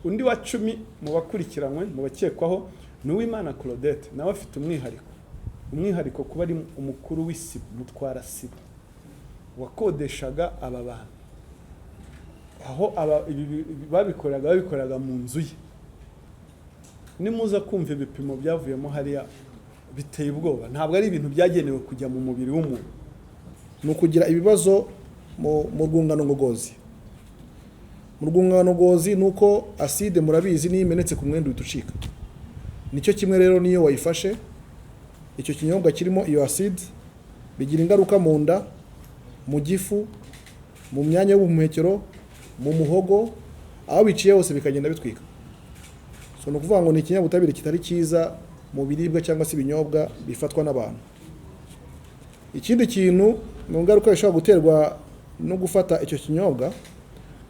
Undi wa 10 mu bakurikiranywe, mu bakekwaho, ni Uwimana Claudette. Nawe afite umwihariko kuba ari umukuru w'isibo, mutwara sibo wakodeshaga aba bantu. Aho aba ibi babikoraga mu nzu ye. Nimuza kumva ibipimo byavuyemo hariya, biteye ubwoba. Ntabwo ari ibintu byagenewe kujya mu mubiri w'umuntu. Ni ukugira ibibazo mu rwungano ngogozi. Mu rwungano ngogozi ni uko acide, murabizi, niyo imenetse ku mwenda uhita ucika. Nicyo kimwe rero n'iyo wayifashe, icyo kinyobwa kirimo iyo acide, bigira ingaruka mu nda, mu gifu, mu myanya y'ubuhumekero, mu muhogo, aho biciye hose bikagenda bitwika. So ni ukuvuga ngo ni ikinyabutabire kitari cyiza mu biribwa cyangwa se ibinyobwa bifatwa n'abantu. Ikindi kintu mu ngaruka bishobora guterwa no gufata icyo kinyobwa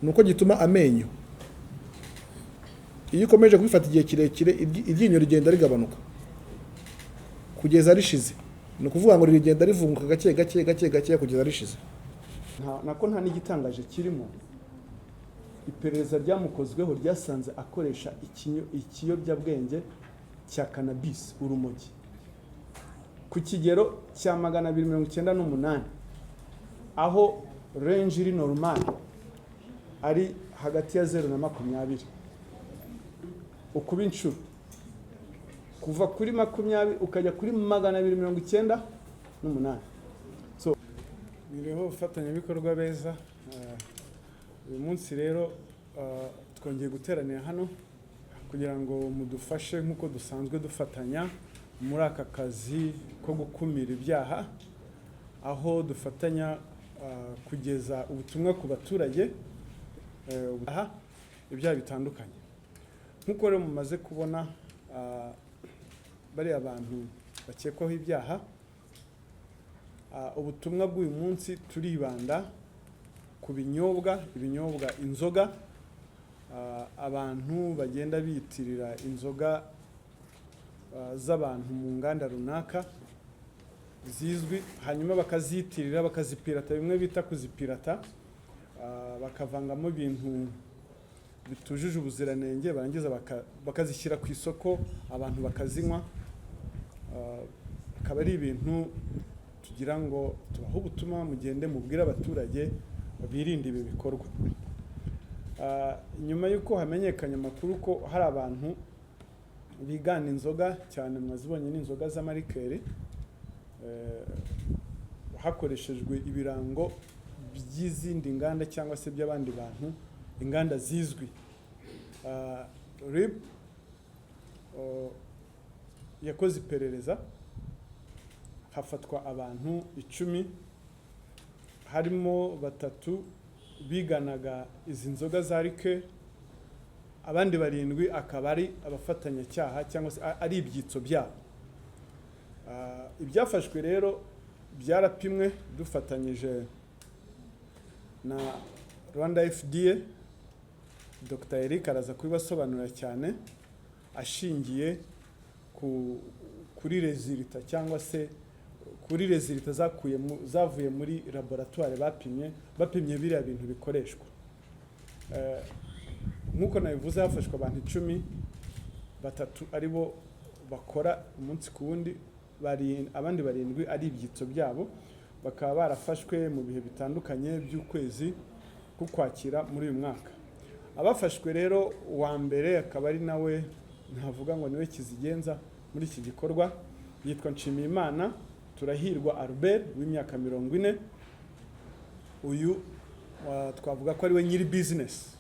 ni uko gituma amenyo, iyo ukomeje kubifata igihe kirekire, iryinyo rigenda rigabanuka kugeza rishize. Ni ukuvuga ngo rigenda rivunguka gake gake gake gake kugeza rishize. Nako nta n'igitangaje kirimo. Iperereza ryamukozweho ryasanze akoresha ikiyobyabwenge cya cannabis, urumogi, ku kigero cya 298, aho range iri normal ari hagati ya 0 na 20. Ukuba inshuro, kuva kuri 20 ukajya kuri 298. So biriho abafatanyabikorwa beza. Uyu munsi rero twongeye guteranira hano kugira ngo mudufashe nk'uko dusanzwe dufatanya muri aka kazi ko gukumira ibyaha, aho dufatanya kugeza ubutumwa ku baturage, ibyaha bitandukanye. Nk'uko rero mumaze kubona, bariya bantu bakekwaho ibyaha, ubutumwa bw'uyu munsi turibanda ku binyobwa, ibinyobwa, inzoga. Abantu bagenda biyitirira inzoga z'abantu mu nganda runaka zizwi, hanyuma bakaziyitirira, bakazipirata, bimwe bita kuzipirata, bakavangamo ibintu bitujuje ubuziranenge, barangiza bakazishyira ku isoko, abantu bakazinywa. Akaba ari ibintu tugira ngo tubahe ubutumwa, mugende mubwire abaturage birinde ibi bikorwa. Nyuma y'uko hamenyekanye amakuru ko hari abantu bigana inzoga cyane, mwazibonye, n'inzoga z'amarikeri, hakoreshejwe ibirango by'izindi nganda cyangwa se by'abandi bantu, inganda zizwi, RIB yakoze iperereza, hafatwa abantu 10, harimo batatu biganaga izi nzoga za liqueur, abandi barindwi akaba ari abafatanyacyaha cyangwa se ari ibyitso byabo. Ibyafashwe rero byarapimwe dufatanyije na Rwanda FDA. Dr Eric araza kubibasobanurira cyane, ashingiye kuri résultat cyangwa se kuri résultat zavuye muri laboratoire bapimye biriya bintu bikoreshwa. Nk'uko nabivuze, hafashwe abantu 10, batatu ari bo bakora umunsi ku wundi, abandi barindwi ari ibyitso byabo, bakaba barafashwe mu bihe bitandukanye by'ukwezi k'Ukwakira muri uyu mwaka. Abafashwe rero, uwa mbere akaba ari nawe ntavuga ngo niwe kizigenza muri iki gikorwa, yitwa Nshimiyimana Turahirwa Albert w'imyaka 40. Uyu twavuga ko ari we nyiri business,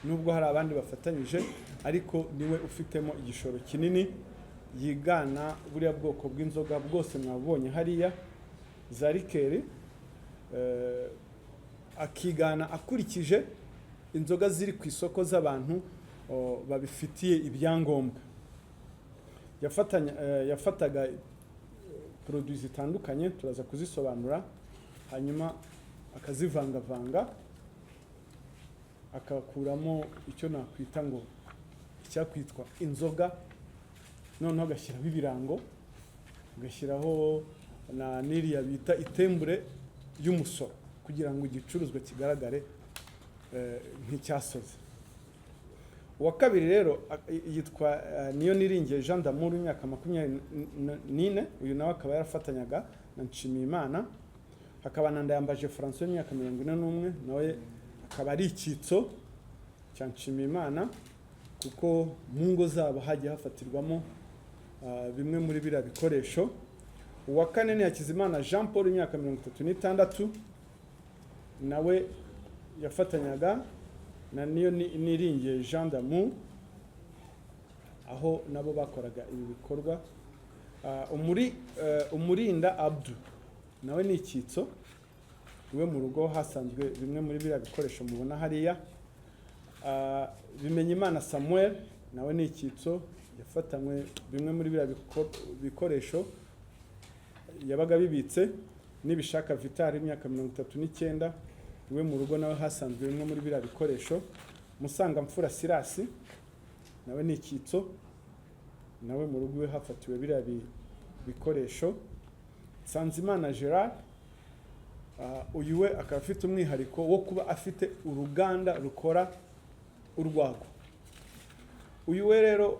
nubwo hari abandi bafatanyije, ariko niwe ufitemo igishoro kinini. Yigana buriya bwoko bw'inzoga bwose mwabonye hariya za liqueur, akigana akurikije inzoga ziri ku isoko z'abantu babifitiye ibyangombwa. Yafataga produits zitandukanye, turaza kuzisobanura, hanyuma akazivangavanga, akakuramo icyo nakwita ngo icyakwitwa inzoga, noneho agashyiraho ibirango, agashyiraho na n'iriya bita itembure y'umusoro kugira ngo igicuruzwa kigaragare nk'icyasoze. Uwa kabiri rero yitwa Niyo Niringiye Jean d'Amour, w'imyaka 24. Uyu nawe akaba yarafatanyaga na Nshimiyimana. Hakaba na Ndayambaje François w'imyaka 41, nawe akaba ari icyitso cya Nshimiyimana, kuko mu ngo zabo hagiye hafatirwamo bimwe muri biriya bikoresho. Uwa kane ni Hakizimana Jean Paul w'imyaka 36, nawe yafatanyaga na Niyo Niringiye Jean d'Amour, aho nabo bakoraga ibi bikorwa. Umurinda Abdu nawe ni icyitso, iwe mu rugo hasanzwe bimwe muri biriya bikoresho mubona hariya. Bimenyimana Samuel nawe ni icyitso, yafatanywe bimwe muri biriya bikoresho yabaga bibitse. Nibishaka Vital, imyaka 39, iwe mu rugo nawe hasanzwe bimwe muri biriya bikoresho. Musangamfura Sirasi nawe ni icyitso, nawe mu rugo iwe hafatiwe biriya bikoresho. Nsanzimana Gerard, uyu we akaba afite umwihariko wo kuba afite uruganda rukora urwagwa. Uyu we rero,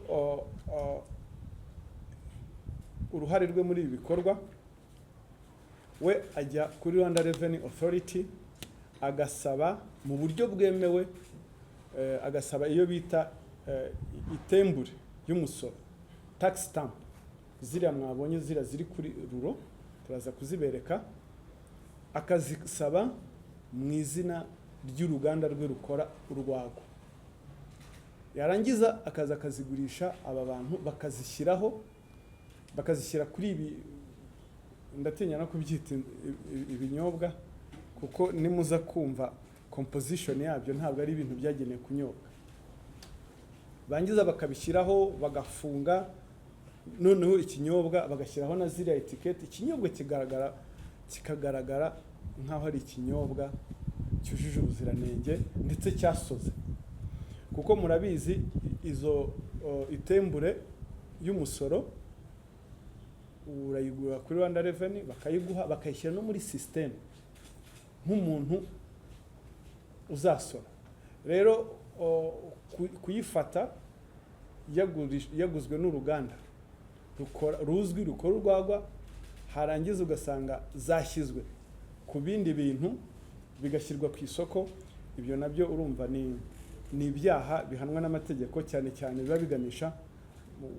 uruhare rwe muri ibi bikorwa, we ajya kuri Rwanda Revenue Authority agasaba mu buryo bwemewe, agasaba iyo bita itembure y'umusoro, tax stamp, ziriya mwabonye, ziriya ziri kuri ruro, turaza kuzibereka, akazisaba mu izina ry'uruganda rwe rukora urwagwa, yarangiza akaza akazigurisha aba bantu, bakazishyiraho, bakazishyira kuri ibi, ndatinya no kubyita ibinyobwa, kuko nimuza kumva composition yabyo ntabwo ari ibintu byagenewe kunyobwa. Bangiza bakabishyiraho, bagafunga noneho ikinyobwa, bagashyiraho na ziriya etiketi, ikinyobwa kikagaragara nk'aho ari ikinyobwa cyujuje ubuziranenge ndetse cyasoze. Kuko murabizi, izo itembure y'umusoro urayigura kuri Rwanda Revenue, bakayiguha, bakayishyira no muri system nk'umuntu uzasora. Rero kuyifata yaguzwe n'uruganda rukora, ruzwi rukora urwagwa, harangiza ugasanga zashyizwe ku bindi bintu, bigashyirwa ku isoko, ibyo nabyo urumva ni ibyaha bihanwa n'amategeko, cyane cyane biba biganisha mu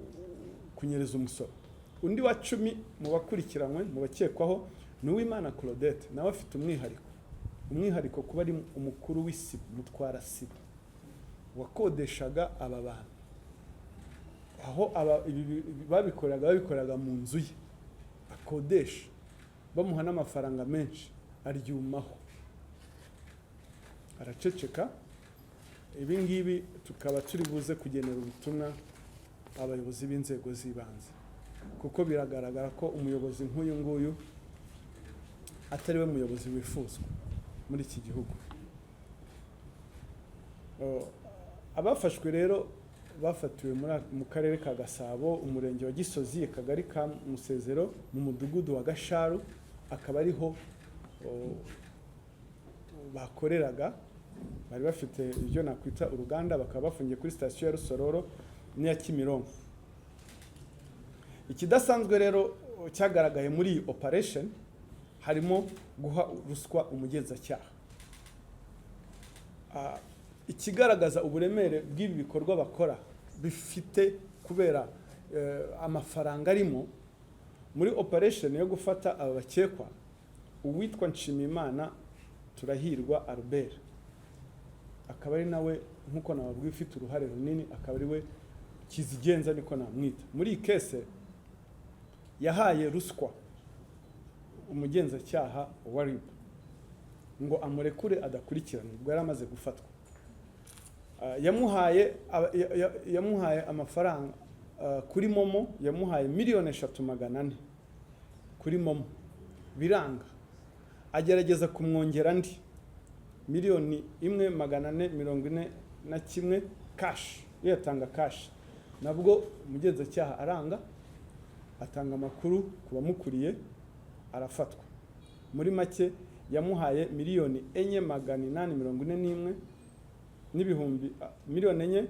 kunyereza umusoro. Undi wa 10 mu bakurikiranywe, mu bakekwaho, ni Uwimana Claudette. Nawe afite umwihariko kuba ari umukuru w'isibo, mutwara sibo wakodeshaga aba bantu, aho aba ibi babikoraga mu nzu ye akodesha, bamuha n'amafaranga menshi, aryumaho araceceka. Ibi ngibi tukaba turi buze kugenera ubutumwa abayobozi b'inzego z'ibanze, kuko biragaragara ko umuyobozi nk'uyu nguyu atari we muyobozi wifuzwa muri iki gihugu. Abafashwe rero bafatiwe mu karere ka Gasabo, umurenge wa Gisozi, akagari ka Musezero, mu mudugudu wa Gasharu, akaba ariho bakoreraga. Bari bafite ibyo nakwita uruganda. Bakaba bafungiye kuri sitasiyo ya Rusororo n'iya Kimironko. Ikidasanzwe rero cyagaragaye muri iyi operation harimo guha ruswa umugenzacyaha. Ikigaragaza uburemere bw'ibi bikorwa bakora bifite kubera amafaranga arimo, muri operation yo gufata aba bakekwa, uwitwa Nshimiyimana Turahirwa Albert, akaba ari nawe nk'uko nababwiye ufite uruhare runini, akaba ari we kizigenza, niko namwita muri iyi case, yahaye ruswa umugenzacyaha wa RIB ngo amurekure adakurikirana ubwo yari amaze gufatwa. Yamuhaye amafaranga kuri MoMo, yamuhaye 3,400,000 kuri MoMo, biranga, agerageza kumwongera andi 1,441,000 cash, yatanga cash, nabwo umugenzacyaha aranga, atanga amakuru ku bamukuriye, arafatwa. Muri make yamuhaye 4,841,000 n'ibihumbi, 4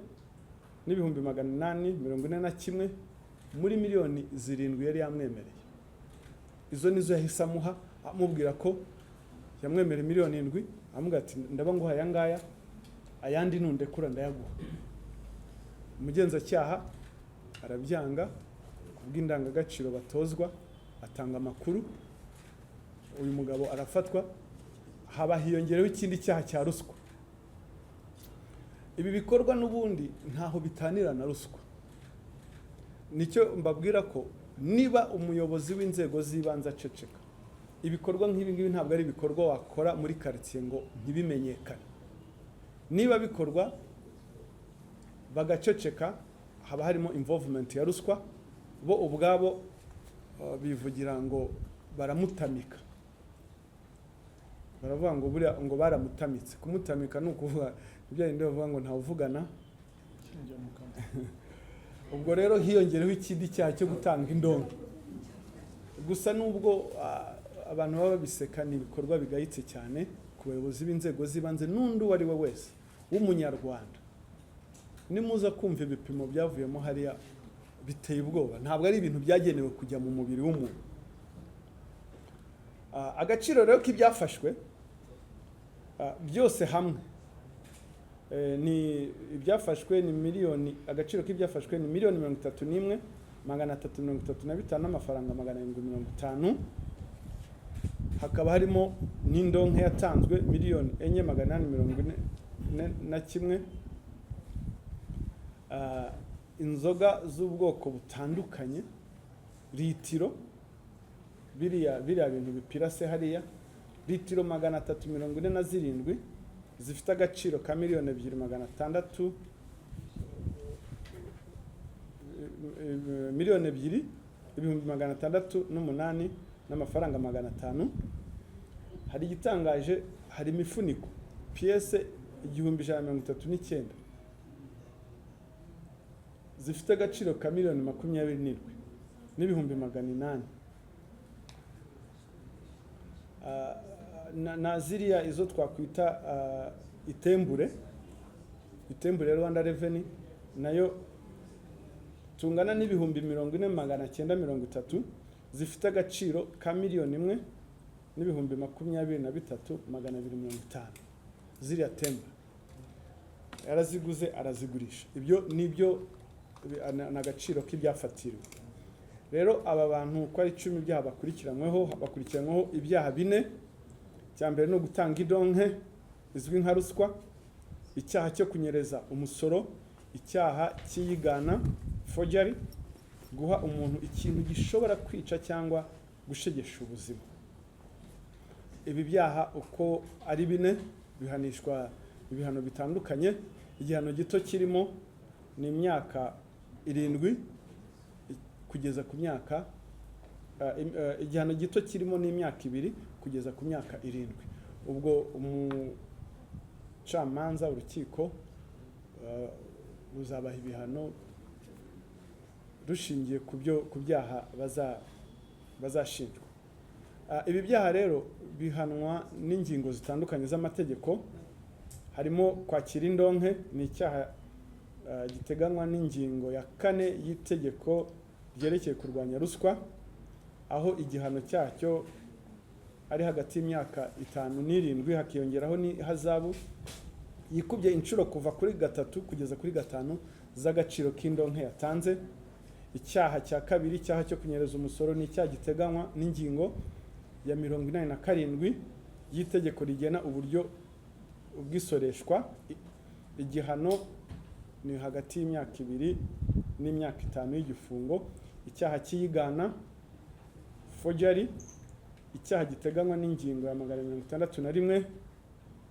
n'ibihumbi 841 muri miliyoni 7 yari yamwemereye. Izo nizo yahise amuha, amubwira ko yamwemereye miliyoni 7, amubwira ati: "Ndaba nguha aya ngaya, ayandi nundekura ndayaguha." Umugenzacyaha arabyanga kubw'indangagaciro batozwa, atanga amakuru, uyu mugabo arafatwa, haba hiyongereho ikindi cyaha cya ruswa. Ibi bikorwa n'ubundi ntaho bitanira na ruswa. Nicyo mbabwira ko niba umuyobozi w'inzego z'ibanze aceceka, ibikorwa nk'ibi ngibi ntabwo ari ibikorwa wakora muri karitsiye ngo ntibimenyekane. Niba bikorwa bagaceceka, haba harimo involvement ya ruswa. Bo ubwabo bivugira ngo baramutamika, baravuga ngo buriya ngo baramutamitse. Kumutamika ni ukuvuga ibyo bindi bavuga ngo ntawuvugana. Ubwo rero hiyongereho ikindi cyaha cyo gutanga indonke. Gusa nubwo abantu baba babiseka, ni ibikorwa bigayitse cyane ku bayobozi b'inzego z'ibanze n'undi uwo ari we wese w'Umunyarwanda. Nimuza kumva ibipimo byavuyemo hariya, biteye ubwoba. Ntabwo ari ibintu byagenewe kujya mu mubiri w'umuntu. Agaciro rero k'ibyafashwe byose hamwe, ni ibyafashwe ni miliyoni, agaciro k'ibyafashwe ni miliyoni 31,335 n'amafaranga 750. Hakaba harimo n'indonke yatanzwe miliyoni 4,841. Inzoga z'ubwoko butandukanye, litiro, biriya bintu bipirase hariya, litiro 347 zifite agaciro ka miliyoni 2 600, miliyoni 2,608 n'amafaranga 500. Hari igitangaje, hari imifuniko pièces 1,139 zifite agaciro ka miliyoni 27 n'ibihumbi 800. Na ziriya izo twakwita itembure ya Rwanda Revenue, nayo tungana n'ibihumbi 40,930 zifite agaciro ka miliyoni 1,023,250. Ziriya timbre yaraziguze, arazigurisha. Ibyo nibyo ni agaciro k'ibyafatiriwe. Rero aba bantu uko ari 10, ibyaha bakurikiranyweho ibyaha bine. Icya mbere ni ugutanga indonke izwi nka ruswa, icyaha cyo kunyereza umusoro, icyaha cy'iyigana, forgery, guha umuntu ikintu gishobora kwica cyangwa gushegesha ubuzima. Ibi byaha uko ari bine bihanishwa ibihano bitandukanye. Igihano gito kirimo ni imyaka 7 kugeza ku myaka igihano gito kirimo ni imyaka 2 kugeza ku myaka 7. Ubwo umucamanza, urukiko ruzabaha ibihano rushingiye ku byaha bazashinjwa. Ibi byaha rero bihanwa n'ingingo zitandukanye z'amategeko. Harimo kwakira indonke, ni icyaha giteganywa n'ingingo ya 4 y'itegeko ryerekeye kurwanya ruswa, aho igihano cyacyo ari hagati y'imyaka 5 n'7, hakiyongeraho n'ihazabu yikubye inshuro kuva kuri gatatu kugeza kuri gatanu z'agaciro k'indonke yatanze. Icyaha cya kabiri, icyaha cyo kunyereza umusoro, ni icyaha giteganywa n'ingingo ya 87 y'itegeko rigena uburyo bw'isoreshwa. Igihano ni hagati y'imyaka 2 n'imyaka 5 y'igifungo. Icyaha cy'iyigana, forgery, icyaha giteganywa n'ingingo ya 261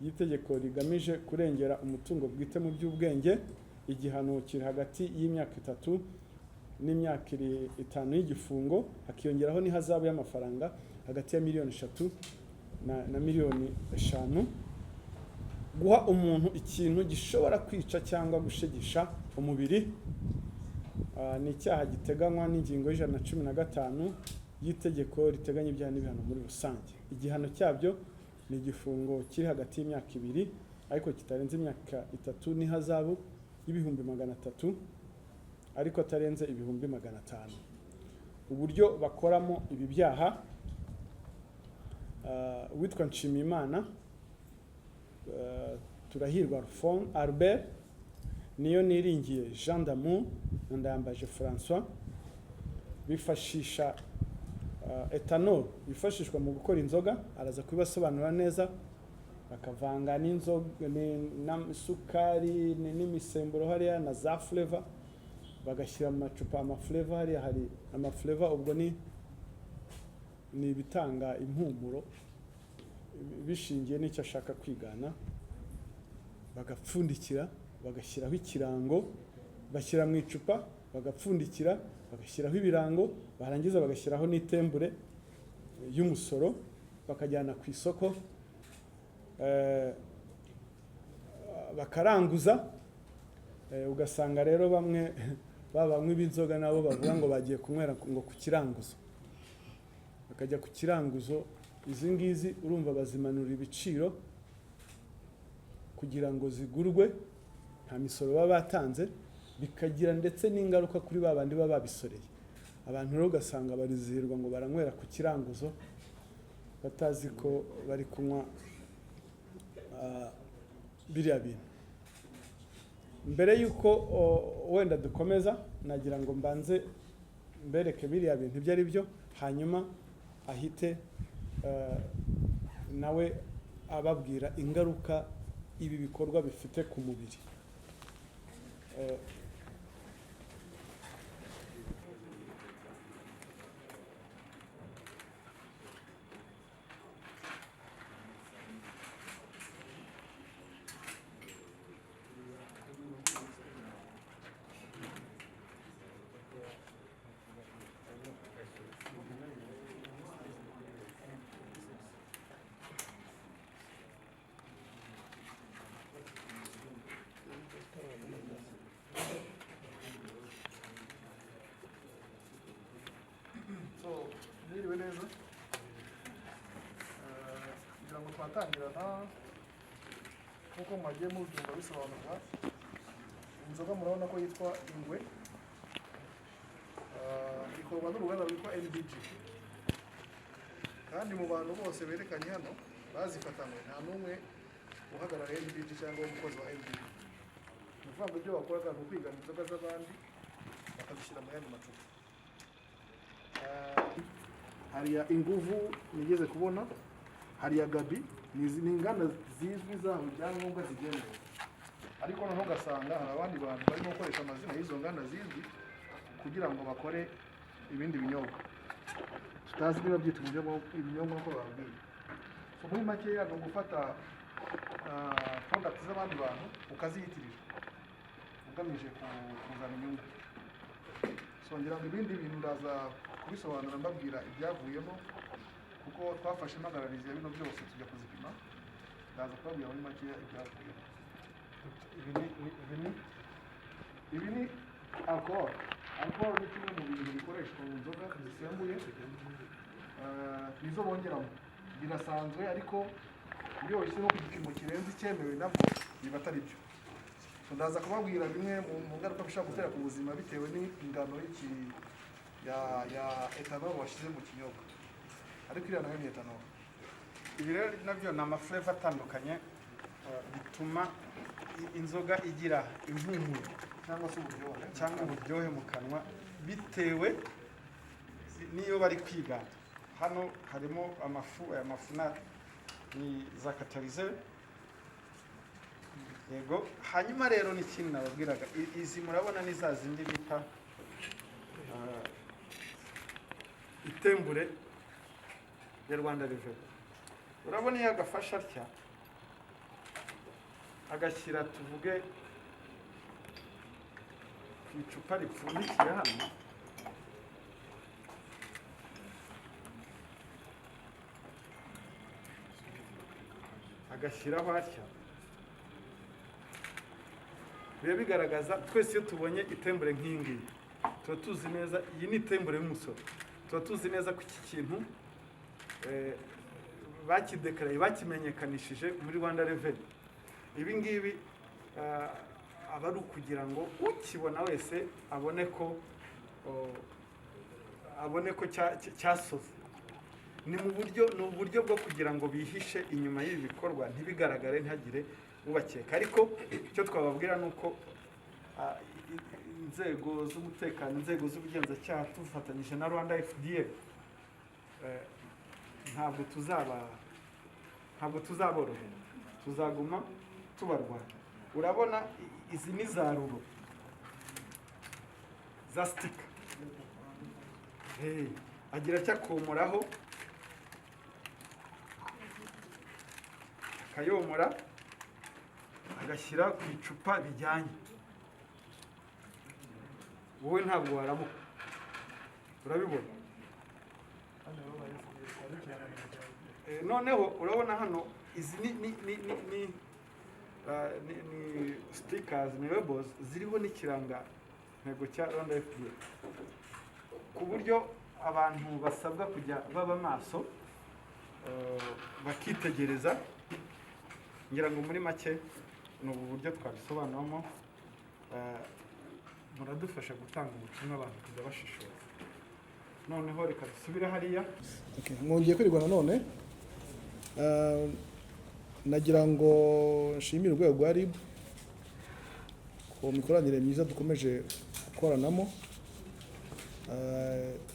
y'itegeko rigamije kurengera umutungo bwite mu by'ubwenge. Igihano kiri hagati y'imyaka 3 n'imyaka 5 y'igifungo, hakiyongeraho n'ihazabu y'amafaranga hagati ya miliyoni 3 na miliyoni 5. Guha umuntu ikintu gishobora kwica cyangwa gushegesha umubiri, ni icyaha giteganywa n'ingingo ya 115 y'itegeko riteganya ibyaha n'ibihano muri rusange. Igihano cyabyo ni igifungo kiri hagati y'imyaka 2 ariko kitarenze imyaka 3 n'ihazabu y'300,000 ariko atarenze 500,000. Uburyo bakoramo ibi byaha, uwitwa Nshimiyimana Turahirwa Albert, niyo niringiye Jean d'Amour na Ndayambaje François bifashisha ethanol yifashishwa mu gukora inzoga, araza kubibasobanura neza, bakavanga n'inzoga n'isukari n'imisemburo hariya na za flavor, bagashyira mu macupa amaflavor. Hariya hari amaflavor, ubwo ni ibitanga impumuro bishingiye n'icyo ashaka kwigana, bagapfundikira, bagashyiraho ikirango, bashyira mu icupa, bagapfundikira, bagashyiraho ibirango, barangiza bagashyiraho n'itembure y'umusoro, bakajyana ku isoko, bakaranguza. Ugasanga rero bamwe banywa b'inzoga nabo bavuga ngo bagiye kunywera ngo ku kiranguzo, bakajya ku kiranguzo. Izi ngizi urumva bazimanura ibiciro kugira ngo zigurwe, nta misoro baba batanze, bikagira ndetse n'ingaruka kuri ba bandi baba babisoreye. Abantu rero ugasanga barizihirwa ngo baranywera ku kiranguzo, batazi ko bari kunywa biriya bintu. Mbere y'uko wenda dukomeza, nagira ngo mbanze mbereke biriya bintu ibyo ari byo, hanyuma ahite nawe ababwira ingaruka ibi bikorwa bifite ku mubiri. So, mwiriwe neza. Kugira ngo twatangirana, nk'uko mwagiye mubyumva bisobanurwa, inzoga murabona ko yitwa Ingwe. Ikorwa n'uruganda rwitwa NBG, kandi mu bantu bose berekanye hano bazifatanywe nta n'umwe uhagarariye NBG cyangwa umukozi wa NBG. Ni ukuvuga ngo ibyo bakoraga ni ukwigana inzoga z'abandi bakazishyira mu yandi macupa. Hari ya Inguvu nigeze kubona, hari ya Gabi, ni inganda zizwi zahawe ibyangombwa zigenewe, ariko noneho ugasanga hari abandi bantu barimo gukoresha amazina y'izo nganda zizwi kugira ngo bakore ibindi binyobwa tutazi niba byitwa ibinyobwa nk'uko bababwiye. So muri makeya ni ugufata product z'abandi bantu ukaziyitirira ugamije kuzana inyungu. So ngira ngo ibindi bintu ndaza kubisobanura mbabwira ibyavuyemo, kuko twafashe impagararizi ya bino byose tujya kuzipima, ndaza kubabwira muri makeya ibyavuyemo. Ibi ni Ibi ni alcohol. Alcohol ni kimwe mu bintu bikoreshwa mu nzoga zisembuye, nizo bongeramo, birasanzwe, ariko iyo washyizemo ku gipimo kirenze icyemewe nabwo biba atari byo. So ndaza kubabwira bimwe mu ngaruka bishobora gutera ku buzima bitewe n'ingano ya ethanol washyize mu kinyobwa, ariko iriya nayo ni ethanol. Ibi rero nabyo ni amaflavor atandukanye, bituma inzoga igira impumuro cyangwa se uburyohe cyangwa uburyohe mu kanwa bitewe n'iyo bari kwigana. Hano harimo amafu, aya mafu ni za catalyseur, yego. Hanyuma rero n'ikindi nababwiraga, izi murabona ni za zindi bita itembure ya Rwanda Revenue. Urabona iyo agafashe atya, agashyira tuvuge ku icupa ripfundikiye hano, agashyiraho atya, biba bigaragaza. Twese iyo tubonye itembure nk'iyi ngiyi tuba tuzi neza iyi ni itembure y'umusoro, tuba tuzi neza ko iki kintu bakidekaraye, bakimenyekanishije muri Rwanda Revenue. Ibi ngibi Aba ari ukugira ngo ukibona wese abone ko cyasoze. Ni mu buryo, ni uburyo bwo kugira ngo bihishe inyuma y'ibi bikorwa, ntibigaragare, ntihagire ubakeka. Ariko icyo twababwira ni uko inzego z'umutekano, inzego z'ubugenzacyaha, tufatanyije na Rwanda FDA, ntabwo tuzaborohera, tuzaguma tubarwanya. Urabona izi ni za rouleau za sticker. Hey, agira icyo akomoraho, akayomora, agashyira ku icupa bijyanye. Wowe ntabwo warabuka, urabibona. Noneho urabona hano izi ni stickers, ni labels ziriho n'ikiranga ntego cya Rwanda FDA, ku buryo abantu basabwa kujya baba maso, bakitegereza. Ngira ngo muri make ni ubu buryo twabisobanuramo. Muradufasha gutanga ubutumwa, abantu kujya bashishoza. Noneho reka dusubire hariya. Okay, mwongeye kwirirwa nanone. Nagira ngo nshimire urwego rwa RIB ku mikoranire myiza dukomeje gukoranamo,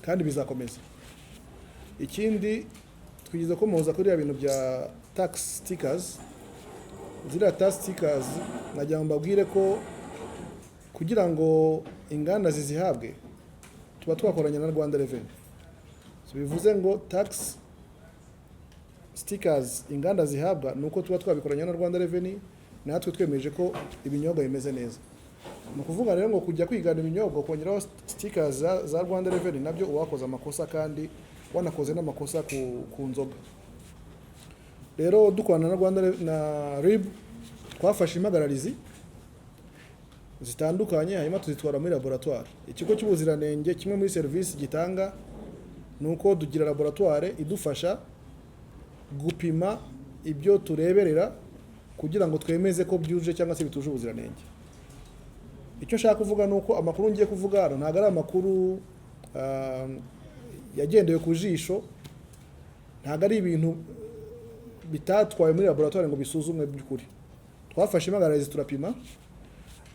kandi bizakomeza. Ikindi, twigeze komoza kuri bintu bya tax stickers. Ziriya tax stickers, nagira ngo mbabwire ko kugira ngo inganda zizihabwe tuba twakoranye na Rwanda Revenue. So bivuze ngo tax stickers inganda zihabwa ni uko tuba twabikoranye na Rwanda Revenue, natwe twemeje ko ibinyobwa bimeze neza. Ni ukuvuga rero ngo kujya kwigana ibinyobwa ukongeraho stickers za Rwanda Revenue, nabyo uba wakoze amakosa, kandi wanakoze n'amakosa ku nzoga. Rero dukorana na Rwanda na RIB, twafashe impagararizi zitandukanye, hanyuma tuzitwara muri laboratoire. Ikigo cy'ubuziranenge, kimwe muri serivisi gitanga ni uko tugira laboratoire idufasha gupima ibyo tureberera kugira ngo twemeze ko byuje cyangwa se bituje ubuziranenge. Icyo nshaka kuvuga ni uko amakuru ngiye kuvuga hano ntabwo ari amakuru yagendewe ku jisho, ntabwo ari ibintu bitatwawe muri laboratoire ngo bisuzumwe by'ukuri. Twafashe impagararizi turapima.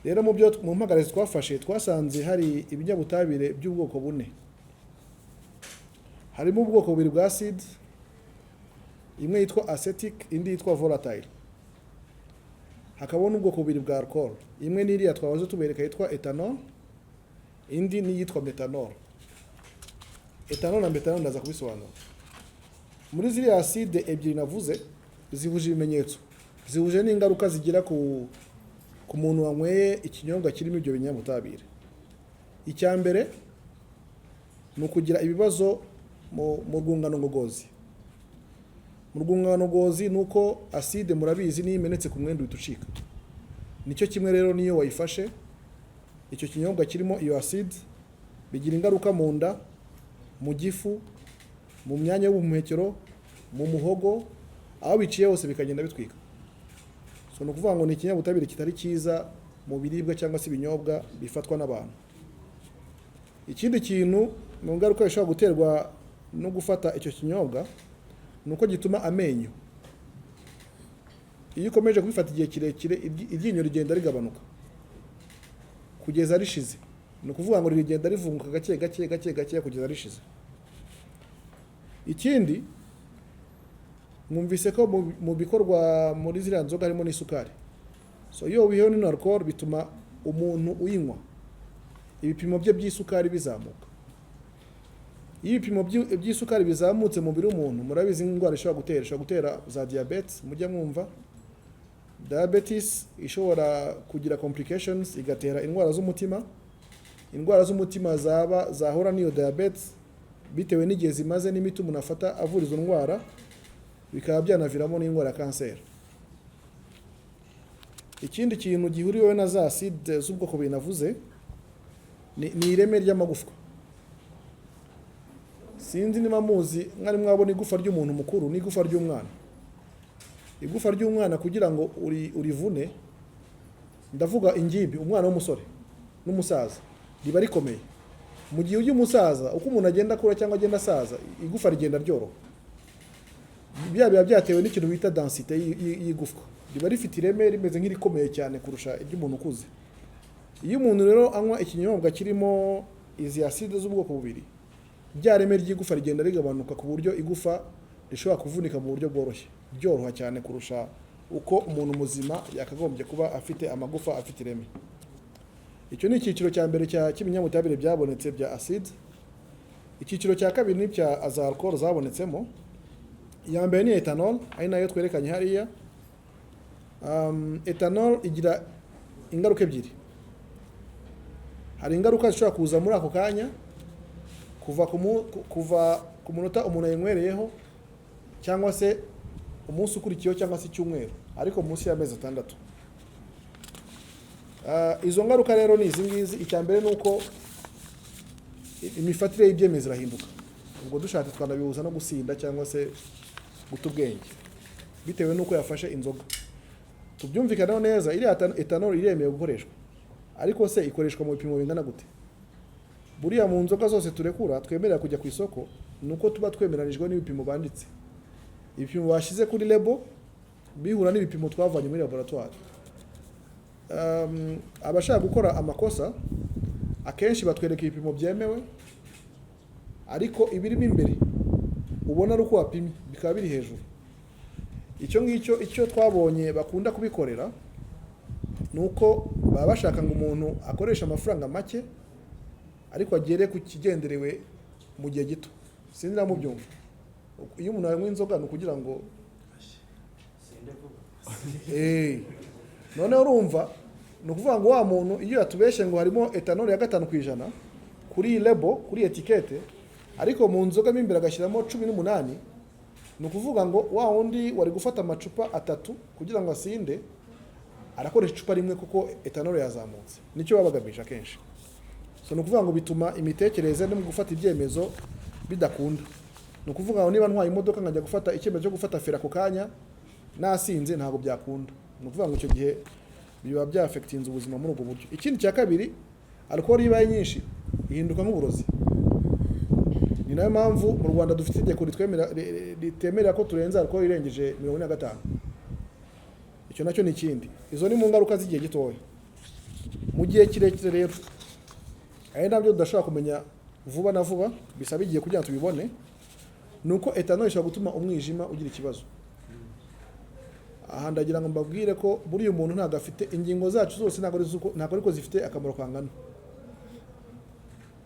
Rero mu byo mu mpagararizi twafashe, twasanze hari ibinyabutabire by'ubwoko bune. Harimo ubwoko bubiri bwa acid, imwe yitwa acetic, indi yitwa volatile. Hakaba n'ubwoko bubiri bwa alcohol, imwe n'iriya twahoze tubereka yitwa ethanol, indi n'iyitwa methanol. Ethanol na methanol ndaza kubisobanura. Muri ziriya acide ebyiri navuze, zihuje ibimenyetso, zihuje n'ingaruka zigira ku muntu wanyweye ikinyobwa kirimo ibyo binyabutabire. Icya mbere ni ukugira ibibazo mu rwungano ngogozi. Mu rwungano ngogozi ni uko acide, murabizi, niyo imenetse ku mwenda uhita ucika. Nicyo kimwe rero n'iyo wayifashe icyo kinyobwa kirimo iyo acide, bigira ingaruka mu nda, mu gifu, mu myanya y'ubuhumekero, mu muhogo, aho biciye hose bikagenda bitwika. So ni ukuvuga ngo ni ikinyabutabire kitari cyiza mu biribwa cyangwa se ibinyobwa bifatwa n'abantu. Ikindi kintu mu ngaruka ishobora guterwa no gufata icyo kinyobwa ni uko gituma amenyo, iyo ukomeje kubifata igihe kirekire, iryinyo rigenda rigabanuka kugeza rishize. Ni ukuvuga ngo rigenda rivunguka gake gake gake gake kugeza rishize. Ikindi, mwumvise ko mu bikorwa muri ziriya nzoga harimo n'isukari. So iyo wihewe n'ino alcohol, bituma umuntu uyinywa ibipimo bye by'isukari bizamuka. Iyo ibipimo by'isukari bizamutse mu mubiri w'umuntu, murabizi indwara ishobora gutera. Ishobora gutera za diyabete mujya mwumva, diabetes ishobora kugira complications, igatera indwara z'umutima. Indwara z'umutima zaba zahura n'iyo diabetes, bitewe n'igihe zimaze n'imiti umuntu afata avura izo ndwara, bikaba byanaviramo n'indwara ya kanseri. Ikindi kintu gihuriweho na za acide z'ubwoko bubiri navuze ni ireme ry'amagufwa. Sinzi niba muzi, mwari mwabona igufa ry'umuntu mukuru n'igufa ry'umwana. Igufa ry'umwana, kugira ngo urivune Ndavuga ingimbi, umwana w'umusore n'umusaza, riba rikomeye. Mu gihe ujya umusaza, uko umuntu agenda akura cyangwa agenda asaza, igufa rigenda ryoroha. Biba byatewe n'ikintu bita densité y'igufwa. Riba rifite ireme, rimeze nk'irikomeye cyane kurusha iry'umuntu ukuze. Iyo umuntu rero anywa ikinyobwa kirimo izi acide z'ubwoko bubiri, rya reme ry'igufa rigenda rigabanuka, ku buryo igufa rishobora kuvunika mu buryo bworoshye, ryoroha cyane kurusha uko umuntu muzima yakagombye kuba afite amagufa afite ireme. Icyo ni icyiciro cya mbere cy'ibinyabutabire byabonetse bya acide. Icyiciro cya kabiri ni icya za alcohol zabonetsemo. Iya mbere ni ethanol, ari nayo twerekanye hariya. Ethanol igira ingaruka ebyiri. Hari ingaruka zishobora kuza muri ako kanya, kuva ku munota umuntu ayinywereyeho, cyangwa se umunsi ukurikiyeho, cyangwa se icyumweru, ariko munsi y'amezi 6. Izo ngaruka rero ni izi ngizi. Icya mbere ni uko imifatire y'ibyemezo irahinduka. Ubwo dushatse twanabihuza no gusinda cyangwa se guta ubwenge, bitewe n'uko yafashe inzoga. Tubyumvikaneho neza, iriya ethanol iremewe gukoreshwa, ariko se ikoreshwa mu bipimo bingana gute? Buriya mu nzoga zose turekura, twemerera kujya ku isoko, ni uko tuba twemeranijwe n'ibipimo banditse. Ibipimo bashyize kuri label bihura n'ibipimo twavanye muri laboratoire. Abashaka gukora amakosa akenshi batwereka ibipimo byemewe, ariko ibirimo imbere ubona ari uko wapimye bikaba biri hejuru. Icyo ngicyo, icyo twabonye bakunda kubikorera ni uko baba bashaka ngo umuntu akoreshe amafaranga make ariko agere ku kigenderewe mu gihe gito. Sinzi niba mubyumva. Iyo umuntu anywa inzoga ni ukugira ngo noneho urumva, ni ukuvuga ngo wa muntu iyo yatubeshye ngo harimo ethanol ya 5% kuri iyi label, kuri étiquette, ariko mu nzoga mo imbere agashyiramo 18, ni ukuvuga ngo wa wundi wari gufata amacupa atatu kugira ngo asinde, arakoresha icupa rimwe kuko ethanol yazamutse. Nicyo baba bagamije akenshi. So ni ukuvuga ngo bituma imitekerereze no mu gufata ibyemezo bidakunda. Ni ukuvuga ngo niba ntwaye imodoka nkajya gufata icyemezo cyo gufata feri ako kanya nasinze, ntabwo byakunda. Ni ukuvuga ngo icyo gihe biba byafekitinze ubuzima muri ubwo buryo. Ikindi cya kabiri, alcohol iyo ibaye nyinshi ihinduka nk'uburozi. Ni nayo mpamvu mu Rwanda dufite itegeko ritemerera ko turenza alcohol irengeje 45. Icyo nacyo ni ikindi. Izo ni mu ngaruka z'igihe gitoya. Mu gihe kirekire rero, ari nabyo tudashobora kumenya vuba na vuba, bisaba igihe kugira ngo tubibone, ni uko ethanol ishobora gutuma umwijima ugira ikibazo. Aha ndagira ngo mbabwire ko buriya umuntu ntabwo afite ingingo zacu zose, ntabwo ariko zifite akamaro kangana.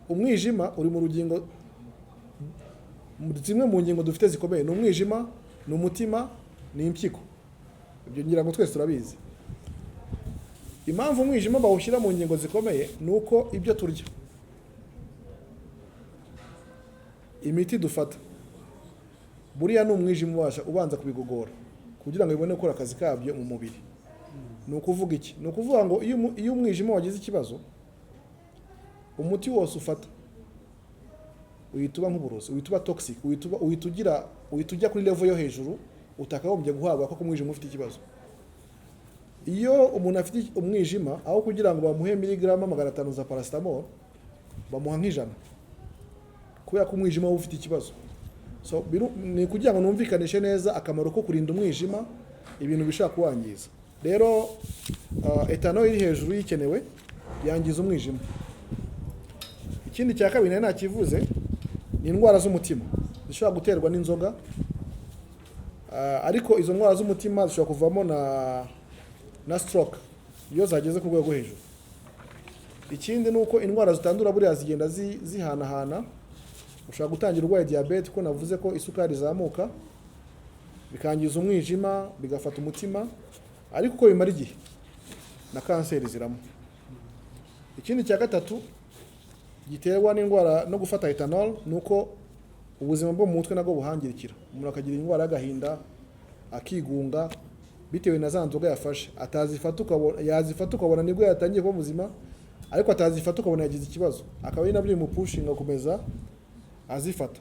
Umwijima uri mu rugingo, zimwe mu ngingo dufite zikomeye ni umwijima, ni umutima, ni impyiko. Ibyo ngira ngo twese turabizi. Impamvu umwijima bawushyira mu ngingo zikomeye ni uko ibyo turya, imiti dufata, buriya ni umwijima ubanza kubigogora kugira ngo bibone gukora akazi kabyo mu mubiri. Ni ukuvuga iki? Ni ukuvuga ngo iyo umwijima wagize ikibazo, umuti wose ufata uhita uba nk'uburozi, uhita uba toxic, uhita ujya kuri level yo hejuru utakagombye guhabwa kuko umwijima ufite ikibazo. Iyo umuntu afite umwijima, aho kugira ngo bamuhe miligarama 500 za paracetamol, bamuha nk'100 kubera ko umwijima uba ufite ikibazo. So ni kugira ngo numvikanishe neza akamaro ko kurinda umwijima ibintu bishobora kuwangiza. Rero ethanol iri hejuru y'ikenewe yangiza umwijima. Ikindi cya kabiri nari nakivuze ni indwara z'umutima zishobora guterwa n'inzoga. Ariko izo ndwara z'umutima zishobora kuvamo na stroke iyo zageze ku rwego rwo hejuru. Ikindi ni uko indwara zitandura buriya zigenda zihanahana. Ushobora gutangira urwaye diyabete, kuko navuze ko isukari izamuka bikangiza umwijima, bigafata umutima, ariko uko bimara igihe na kanseri ziramo. Ikindi cya gatatu giterwa n'indwara no gufata ethanol ni uko ubuzima bwo mu mutwe nabwo buhangirikira. Umuntu akagira indwara y'agahinda, akigunga bitewe na za nzoga yafashe. Atazifata ukabona, yazifata ukabona nibwo yatangiye kuba muzima, ariko atazifata ukabona yagize ikibazo, akaba ari nabyo bimupushinga gukomeza azifata.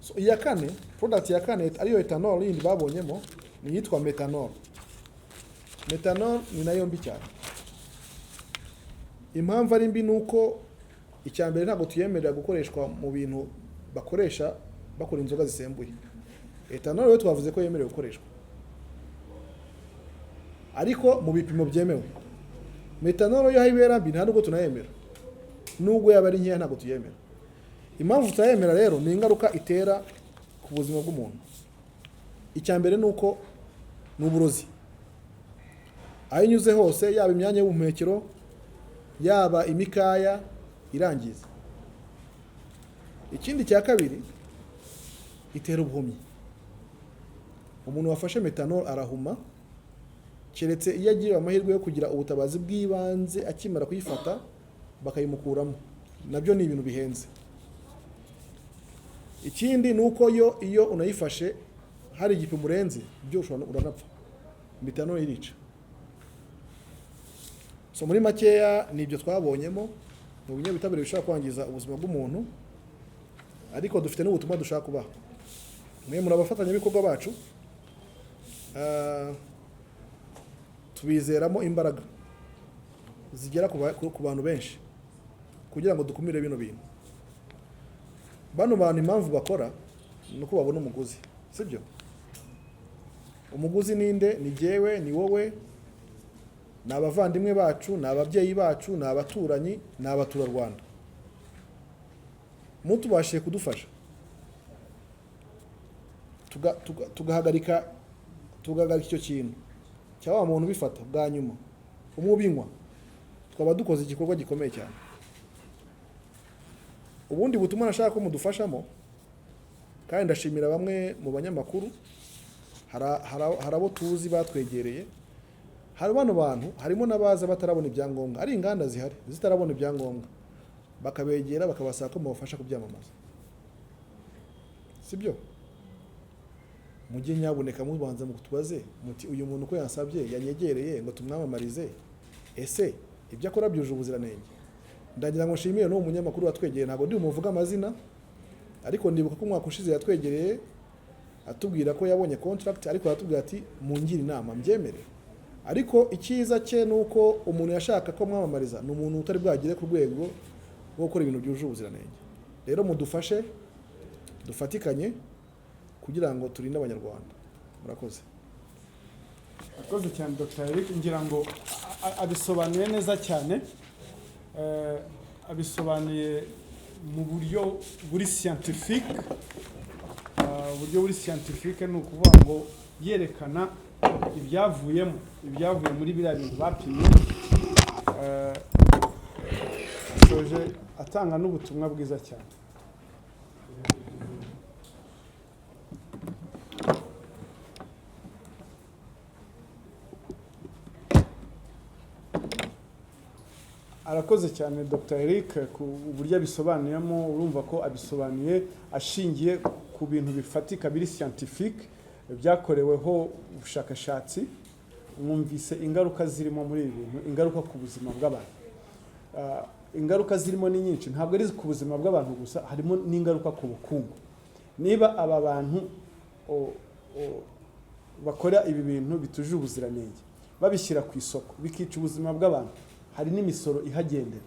So iya kane, product ya kane ariyo ethanol yindi babonyemo ni iyitwa methanol. Methanol ni nayo mbi cyane. Impamvu ari mbi ni uko icya mbere ntabwo tuyemerera gukoreshwa mu bintu bakoresha bakora inzoga zisembuye. Ethanol rero twavuze ko yemerewe gukoreshwa, ariko mu bipimo byemewe. Methanol yo aho ibera mbi, nta nubwo tunayemera, nubwo yaba ari nkeya ntabwo tuyemera. Impamvu tutayemera rero ni ingaruka itera ku buzima bw'umuntu. Icya mbere ni uko ni uburozi. Aho inyuze hose, yaba imyanya y'ubuhumekero, yaba imikaya, irangiza. Ikindi cya kabiri, itera ubuhumyi. Umuntu wafashe methanol arahuma, keretse iyo agiriwe amahirwe yo kugira ubutabazi bw'ibanze akimara kuyifata bakayimukuramo, nabyo ni ibintu bihenze. Ikindi ni uko yo iyo unayifashe hari igipimo urenze byo ushobora uranapfa. Methanol irica. So muri makeya ni ibyo twabonyemo mu binyabutabire bishobora kwangiza ubuzima bw'umuntu, ariko dufite n'ubutumwa dushaka kubaha. Mwe muri abafatanyabikorwa bacu, tubizeramo imbaraga zigera ku bantu benshi kugira ngo dukumire bino bintu. Bano bantu impamvu bakora ni uko babona umuguzi, sibyo? Umuguzi ninde? Ni jyewe, ni wowe, ni abavandimwe bacu, ni ababyeyi bacu, ni abaturanyi, ni abaturarwanda. Mutubashije kudufasha tugahagarika icyo kintu cya wa muntu ubifata bwa nyuma, umwe ubinywa, twaba dukoze igikorwa gikomeye cyane. Ubundi butumwa nashaka ko mudufashamo, kandi ndashimira bamwe mu banyamakuru, hari abo tuzi batwegereye. Hari bano bantu harimo n'abaza batarabona ibyangombwa, ari inganda zihari zitarabona ibyangombwa, bakabegera bakabasaba ko mubafasha kubyamamaza, sibyo? Mujye nyabuneka mubanza mutubaze muti uyu muntu uko yansabye yanyegereye ngo tumwamamarize, ese ibyo akora byuje ubuziranenge? Ndagira ngo nshimire n'uwo munyamakuru watwegereye, ntabwo ndi bumuvuge amazina, ariko ndibuka ko umwaka ushize yatwegereye atubwira ko yabonye contract, ariko aratubwira ati mungire inama mbyemere. Ariko icyiza cye ni uko umuntu yashaka ko mwamamariza ni umuntu utari bwagere ku rwego rwo gukora ibintu byuje ubuziranenge. Rero mudufashe dufatikanye kugira ngo turinde Abanyarwanda. Murakoze. Murakoze cyane Dr Eric, ngira ngo abisobanuye neza cyane. Abisobanuye mu buryo buri scientifique. Uburyo buri scientifique ni ukuvuga ngo yerekana ibyavuye muri biriya bintu bapimye. Asoje atanga n'ubutumwa bwiza cyane. Arakoze cyane Dr Eric ku buryo abisobanuyemo. Urumva ko abisobanuye ashingiye ku bintu bifatika biri scientifique byakoreweho ubushakashatsi. Mwumvise ingaruka zirimo muri ibi bintu, ingaruka ku buzima bw'abantu. Ingaruka zirimo ni nyinshi, ntabwo ari ku buzima bw'abantu gusa, harimo n'ingaruka ku bukungu. Niba aba bantu bakora ibi bintu bitujuje ubuziranenge babishyira ku isoko bikica ubuzima bw'abantu, hari n'imisoro ihagendera,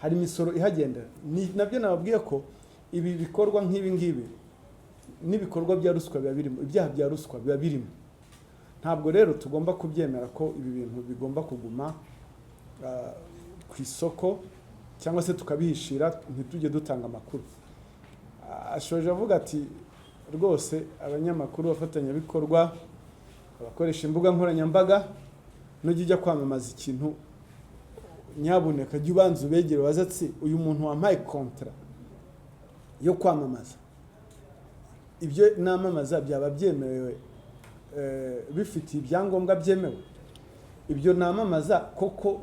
hari imisoro ihagendera. Ni nabyo nababwiye ko ibi bikorwa nk'ibi ngibi n'ibikorwa bya ruswa biba birimo, ibyaha bya ruswa biba birimo. Ntabwo rero tugomba kubyemera ko ibi bintu bigomba kuguma ku isoko cyangwa se tukabihishira ntitujye dutanga amakuru. Ashoje avuga ati rwose abanyamakuru, abafatanyabikorwa, abakoresha imbuga nkoranyambaga, nujya ujya kwamamaza ikintu nyabuneka jya ubanza ubegere ubaze ati uyu muntu wampaye kontra yo kwamamaza, ibyo namamaza byaba byemewe, bifitiye ibyangombwa byemewe, ibyo namamaza koko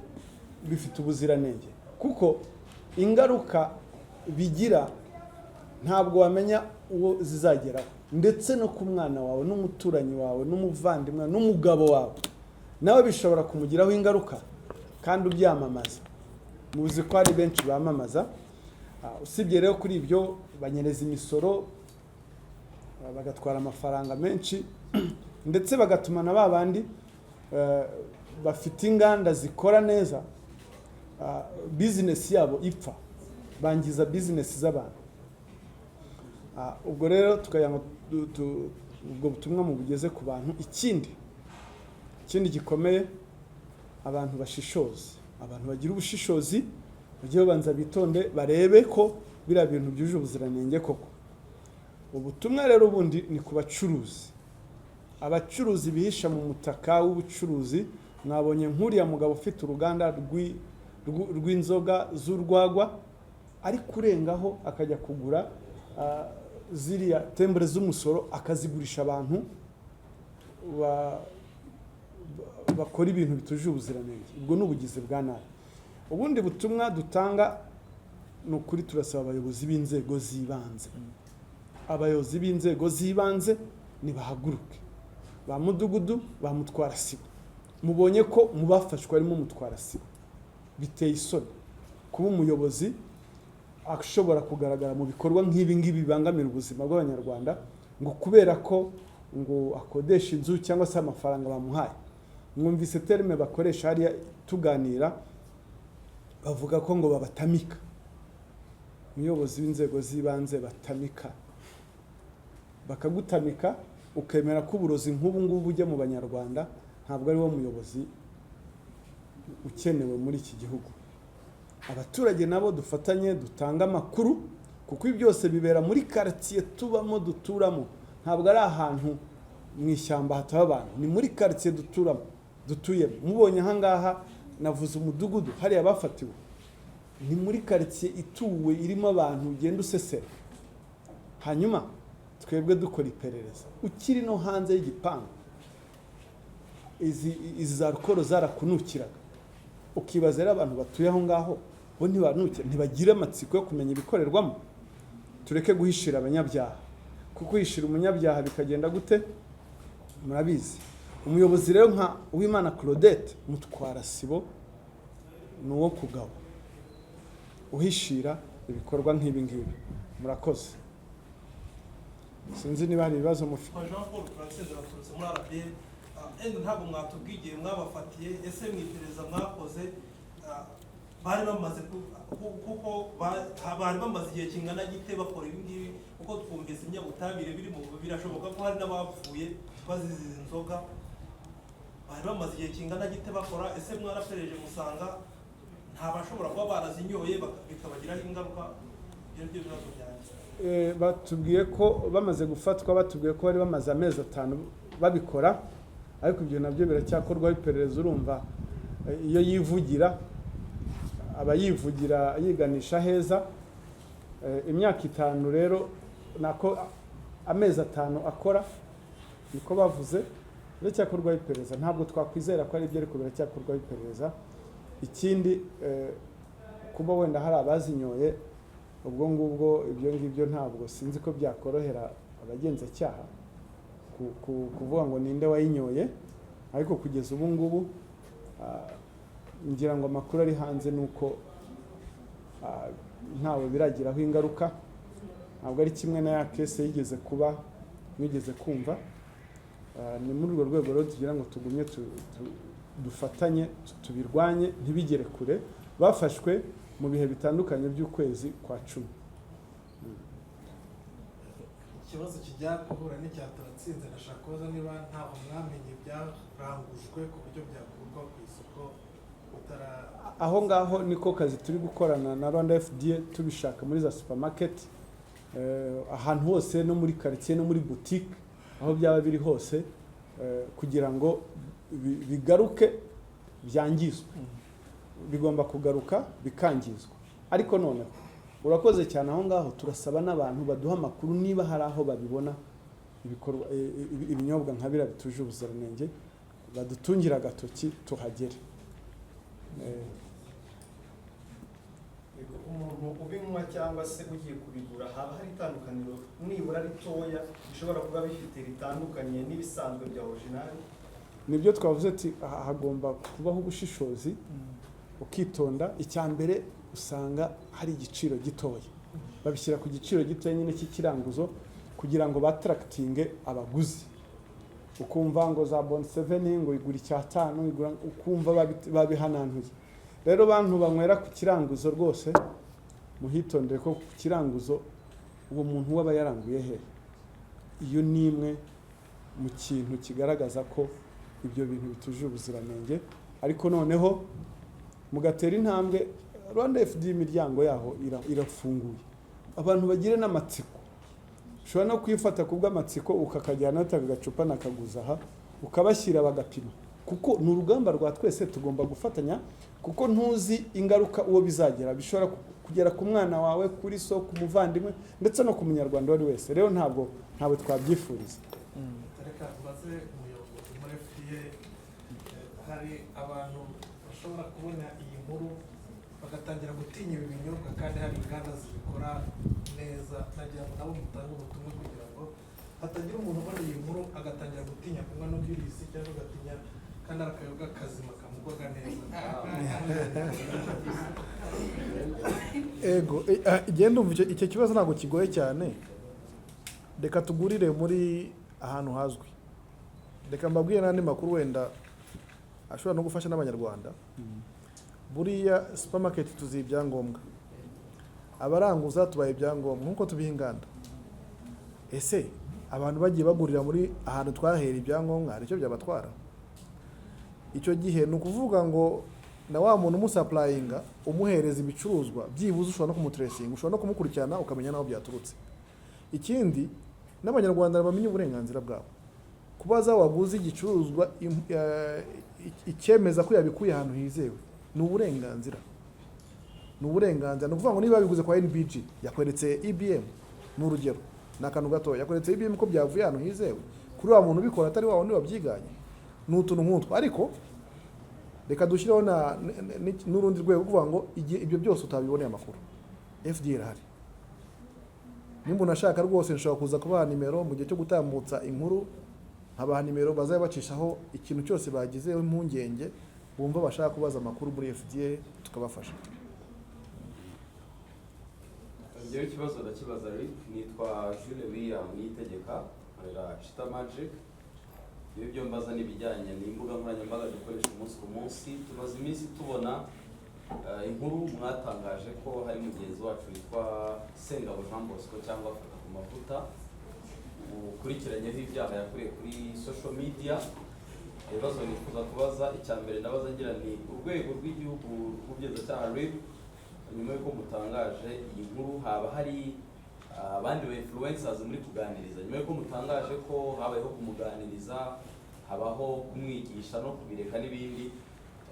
bifite ubuziranenge? Kuko ingaruka bigira ntabwo wamenya uwo zizageraho, ndetse no ku mwana wawe n'umuturanyi wawe n'umuvandimwe n'umugabo wawe, nawe bishobora kumugiraho ingaruka kandi ubyamamaza. Muzi ko hari benshi bamamaza. Usibye rero kuri ibyo banyereza imisoro, bagatwara amafaranga menshi, ndetse bagatuma na ba bandi bafite inganda zikora neza, bizinesi yabo ipfa, bangiza bizinesi z'abantu. Ubwo rero tukagira ngo ubwo butumwa mubugeze ku bantu. Ikindi gikomeye, abantu bashishoze, abantu bagira ubushishozi, bajye babanza bitonde, barebe ko biriya bintu byujuje ubuziranenge koko. Ubutumwa rero bundi ni ku bacuruzi, abacuruzi bihisha mu mutaka w'ubucuruzi. Mwabonye nk'uriya mugabo ufite uruganda rw'inzoga z'urwagwa, ari kurengaho akajya kugura ziriya tembure z'umusoro, akazigurisha abantu bakora ibintu bitujuje ubuziranenge. Ubwo ni ubugizi bwa nabi. Ubundi butumwa dutanga ni ukuri, turasaba abayobozi b'inzego z'ibanze, abayobozi b'inzego z'ibanze nibahaguruke, ba mudugudu, ba mutwarasibo. Mubonye ko mu bafashwe harimo umutwarasibo. Biteye isoni kuba umuyobozi ashobora kugaragara mu bikorwa nk'ibi ngibi bibangamira ubuzima bw'Abanyarwanda, ngo kubera ko ngo akodesha inzu cyangwa se amafaranga bamuhaye. Mwumvise terme bakoresha hariya tuganira, bavuga ko ngo babatamika. Umuyobozi w'inzego z'ibanze batamika, bakagutamika ukemera ko uburozi nk'ubu ngubu bujya mu Banyarwanda, ntabwo ari wo muyobozi ukenewe muri iki gihugu. Abaturage nabo dufatanye, dutange amakuru, kuko ibi byose bibera muri karitsiye tubamo, duturamo. Ntabwo ari ahantu mu ishyamba hataba abantu, ni muri karitsiye duturamo, dutuyemo. Mubonye ahangaha navuze umudugudu hariya bafatiwe, ni muri karitsiye ituwe, irimo abantu, ugenda usesera. Hanyuma twebwe dukora iperereza ukiri no hanze y'igipangu, izi za alcool zarakunukiraga. Ukibaza rero, abantu batuye aho ngaho bo ntibanukira, ntibagira amatsiko yo kumenya ibikorerwamo? Tureke guhishira abanyabyaha, kuko uhishira umunyabyaha bikagenda gute murabizi. Umuyobozi rero nka Uwimana Claudette mutwarasibo ni uwo kugabo uhishira ibikorwa nk'ibi ngibi. Murakoze. Sinzi niba hari ibibazo mufite. Kwa Jean Paul Turatsinze, baturutse muri RBA. Enda ntabwo mwatubwiye igihe mwabafatiye. Ese mu iperereza mwakoze, bari bamaze kuko bari bamaze igihe kingana gite bakora ibi ngibi? Kuko twumvise ibinyabutabire biri mu, birashoboka ko hari n'abapfuye bazize izi nzoga. Bari bamaze igihe kingana gite bakora? Ese mwarapereje musanga nta bashobora kuba barazinyoye bikabagiraho ingaruka? Ibyo ni byo bibazo byanjye. Batubwiye ko bamaze gufatwa, batubwiye ko bari bamaze amezi 5 babikora, ariko ibyo nabyo biracyakorwaho iperereza. Urumva, iyo yivugira aba yivugira yiganisha heza. Imyaka 5 rero, nako amezi 5 akora, niko bavuze. Biracyakorwaho iperereza, ntabwo twakwizera ko ari ibyo, ariko biracyakorwaho iperereza. Ikindi, kuba wenda hari abazinyoye, ubwo ngubwo ibyo ngibyo ntabwo sinzi ko byakorohera abagenzacyaha kuvuga ngo ninde wayinyoye. Ariko kugeza ubu ngubu, ngira ngo amakuru ari hanze ni uko ntawe biragiraho ingaruka. Ntabwo ari kimwe na ya case yigeze kuba mwigeze kumva. Ni muri urwo rwego rero tugira ngo tugumye dufatanye, tubirwanye ntibigere kure. Bafashwe mu bihe bitandukanye by'ukwezi kwa 10. Ikibazo kijya guhura n'icya Turatsinze. Ndashaka kubaza niba ntaho mwamenye byarangujwe ku buryo byakurwa ku isoko utara Aho ngaho niko kazi turi gukorana na Rwanda FDA, tubishaka muri za supermarket, ahantu hose, no muri quartier, no muri boutique, aho byaba biri hose, kugira ngo bigaruke byangizwe. Bigomba kugaruka bikangizwa. Ariko noneho urakoze cyane, aho ngaho turasaba n'abantu baduha amakuru niba hari aho babibona ibikorwa, ibinyobwa nka biriya bituje ubuziranenge, badutungira agatoki tuhagere. Yego, umuntu ubinywa cyangwa se ugiye kubigura, haba hari itandukaniro nibura ritoya bishobora kuba bifite ritandukanye n'ibisanzwe bya original? Nibyo twavuze ati hagomba kubaho ubushishozi, ukitonda. Icya mbere, usanga hari igiciro gitoya, babishyira ku giciro gitoya nyine cy'ikiranguzo kugira ngo ba attractinge abaguzi. Ukumva ngo za Bon Seven ngo igura 5, igura, ukumva babihanantuye. Rero bantu banywera ku kiranguzo, rwose muhitondere, ko ku kiranguzo uwo muntu waba yaranguye he? Iyo ni imwe mu kintu kigaragaza ko ibyo bintu bitujuje ubuziranenge. Ariko noneho mugatera intambwe, Rwanda FDA imiryango yaho irafunguye, abantu bagire n'amatsiko. Ushobora no kuyifata ku bw'amatsiko, ukakajyana aka gacupa nakaguza aha, ukabashyira bagapima, kuko ni urugamba rwa twese, tugomba gufatanya, kuko ntuzi ingaruka uwo bizagera. Bishobora kugera ku mwana wawe, kuri so, ku muvandimwe, ndetse no ku Munyarwanda uwo ari wese. Rero ntabwo twabyifuriza. Reka mbaze umuyobozi muri FDA. Hari abantu bashobora kubona iyi nkuru bagatangira gutinya ibi binyobwa kandi hari inganda zibikora neza. Nagira ngo nabo mutange ubutumwa kugira ngo hatagira umuntu ubona iyi nkuru agatangira gutinya kunywa no girisi, cyangwa agatinya kandi ari akayoga kazima kamugwaga neza. Ego, igenda umva, icyo kibazo ntabwo kigoye cyane. Reka tugurire muri ahantu hazwi. Reka mbabwire n'andi makuru wenda ashobora no gufasha n'Abanyarwanda. Buriya supermarket tuziha ibyangombwa, abaranguza tubaha ibyangombwa nk'uko tubiha inganda. Ese abantu bagiye bagurira muri ahantu twahera ibyangombwa, hari icyo byabatwara? Icyo gihe ni ukuvuga ngo na wa muntu umusupplyinga, umuhereza ibicuruzwa, byibuze ushobora no kumutracinga, ushobora no kumukurikirana, ukamenya n'aho byaturutse. Ikindi, n'Abanyarwanda bamenye uburenganzira bwabo. Kubaza waguze igicuruzwa icyemeza ko yabikuye ahantu hizewe ni uburenganzira, ni uburenganzira. Ni ukuvuga ngo niba babiguze kwa NBG, yakweretse EBM, ni urugero, ni akantu gatoya, yakweretse EBM ko byavuye ahantu hizewe, kuri wa muntu ubikora atari wa wundi wabyiganye. Ni utuntu nk'utwo. Ariko reka dushyireho n'urundi rwego, kuvuga ngo igihe ibyo byose utabiboneye amakuru, FDA irahari. Nimba umuntu ashaka rwose, nshobora kuza kubaha nimero mu gihe cyo gutambutsa inkuru, nkabaha nimero bazajya bacishaho ikintu cyose bagizeho impungenge, bumva bashaka kubaza amakuru muri FDA, tukabafasha. Njyewe ikibazo ndakibaza RIB. Nitwa Jules William Niyitegeka, nkorera Chita Magic. Ibi byo mbaza ni ibijyanye n'imbuga nkoranyambaga dukoresha umunsi ku munsi. Tumaze iminsi tubona inkuru mwatangaje ko hari mugenzi wacu witwa Sengabo Jean Bosco cyangwa Fata ku Mavuta ukurikiranyeho ibyaha yakoreye kuri social media. Ibibazo nifuza kubaza, icya mbere ndabaza ngira ni urwego rw'igihugu rw'ubugenzacyaha RIB, nyuma y'uko mutangaje iyi nkuru, haba hari abandi ba influencers muri kuganiriza? Nyuma y'uko mutangaje ko habayeho kumuganiriza, habaho kumwigisha no kubireka n'ibindi,